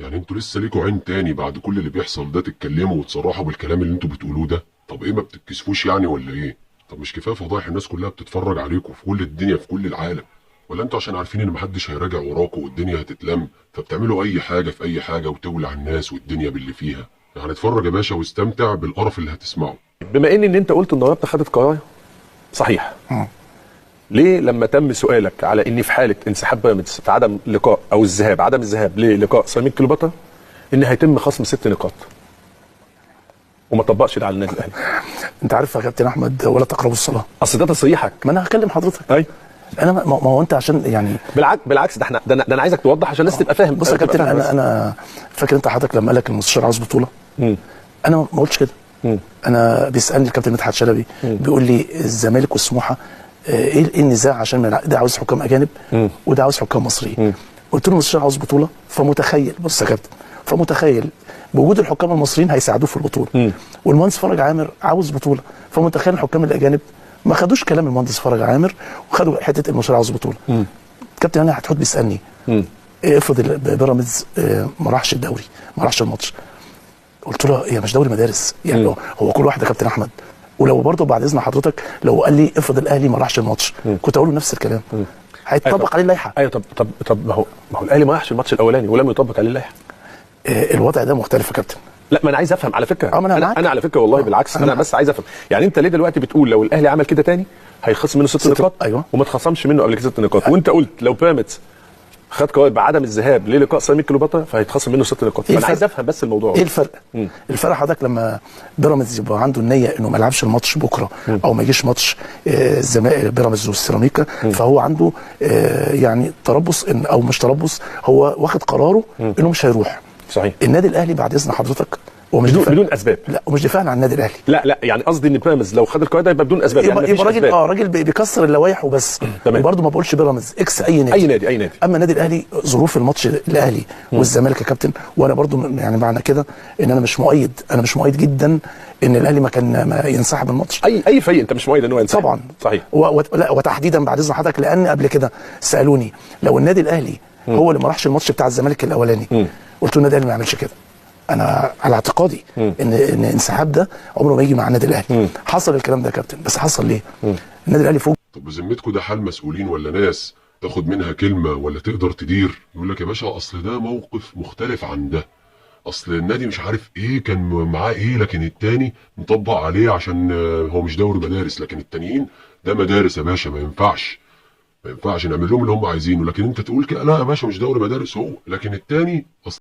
يعني انتوا لسه ليكوا عين تاني بعد كل اللي بيحصل ده تتكلموا وتصرحوا بالكلام اللي انتوا بتقولوه ده؟ طب ايه، ما بتتكسفوش يعني ولا ايه؟ طب مش كفاية فضايح الناس كلها بتتفرج عليكم في كل الدنيا في كل العالم؟ ولا انتوا عشان عارفين ان محدش هيراجع وراكم والدنيا هتتلم فبتعملوا اي حاجة في اي حاجة وتولع الناس والدنيا باللي فيها؟ يعني اتفرج يا باشا واستمتع بالقرف اللي هتسمعه. بما ان انت قلت ان الرابطة خدت قرار صحيح، ليه لما تم سؤالك على ان في حاله انسحاب بيراميدز في عدم لقاء او الذهاب، عدم الذهاب للقاء سيراميكا كليوباترا، ان هيتم خصم 6 نقاط وما طبقش ده على النادي الاهلي؟ انت عارف يا كابتن احمد، ولا تقربوا الصلاة. اصل ده تصريحك. ما انا هكلم حضرتك. ايوه انا ما هو انت عشان يعني بالعكس ده احنا ده انا عايزك توضح عشان الناس تبقى فاهم. بص يا كابتن، انا فاكر انت حضرتك لما قال لك المستشار عاوز بطوله، انا ما قلتش كده. انا بيسالني الكابتن مدحت شلبي بيقول لي الزمالك والسموحه ايه النزاع عشان ده عاوز حكام اجانب وده عاوز حكام مصريين. قلت له المستشار عاوز بطوله، فمتخيل، بص يا كابتن، فمتخيل بوجود الحكام المصريين هيساعدوه في البطولة، والمهندس فرج عامر عاوز بطوله، فمتخيل الحكام الاجانب ما خدوش كلام المهندس فرج عامر وخدوا حتة المستشار عاوز بطوله. كابتن هاني حتحوت بيسالني افرض بيراميدز ما راحش الدوري، ما راحش الماتش. قلت له هي مش دوري مدارس يعني، هو كل واحد يا كابتن احمد. ولو برضه بعد اذن حضرتك لو قال لي افرض الاهلي ما راحش الماتش، كنت اقول له نفس الكلام، هيتطبق عليه اللائحة. ايوه طب ما هو الاهلي ما راحش الماتش الاولاني ولم يطبق عليه اللائحة. الوضع ده مختلف يا كابتن. لا ما انا عايز افهم على فكرة. انا على فكرة والله بالعكس، انا بس عايز افهم، يعني انت ليه دلوقتي بتقول لو الاهلي عمل كده تاني هيخصم منه 6 نقاط؟ ايوه، وما اتخصمش منه قبل كده 6 نقاط، وانت قلت لو بيراميدز خد قرار بعدم الذهاب للقاء سيراميكا كليوباترا فهيتخصم منه 6 نقاط. انا عايز افهم بس الموضوع. ايه الفرق؟ الفرق حضرتك لما بيراميدز يبقى عنده النية انه ما يلعبش الماتش بكره او ما يجيش ماتش بيراميدز والسيراميكا، فهو عنده يعني تربص او مش تربص، هو واخد قراره انه مش هيروح. صحيح. النادي الاهلي بعد اذن حضرتك ومش بدون اسباب. لا ومش دفاعا عن النادي الاهلي. لا يعني قصدي ان بيراميدز لو خد القرار ده يبقى بدون اسباب، يعني يبقى راجل راجل بيكسر اللوائح وبس. وبرده ما بقولش بيراميدز اكس اي نادي، اي نادي. اما النادي الاهلي ظروف الماتش الاهلي والزمالك يا كابتن، وانا برده يعني معنى كده ان انا مش مؤيد، انا مش مؤيد جدا ان الاهلي ما كان ما ينسحب الماتش. اي فريق انت مش مؤيد ان هو ينسحب طبعا. صحيح. لا وتحديدا بعد اذن حضرتك، لان قبل كده سالوني لو النادي الاهلي هو اللي ما راحش الماتش بتاع الزمالك الاولاني، قلت له النادي الاهلي ما يعملش كده. انا على اعتقادي ان الانسحاب ده عمره ما يجي مع النادي الاهلي. حصل الكلام ده يا كابتن، بس حصل ليه؟ النادي الاهلي فوق. طب بذمتكم ده حال مسؤولين ولا ناس تاخد منها كلمة ولا تقدر تدير؟ يقول لك يا باشا اصل ده موقف مختلف عن ده، اصل النادي مش عارف ايه كان معاه ايه، لكن التاني مطبق عليه عشان هو مش دوري مدارس، لكن التانيين ده مدارس يا باشا، ما ينفعش نعمل لهم اللي هم عايزينه. لكن انت تقول كده لا يا باشا مش دوري مدارس هو، لكن التاني اصل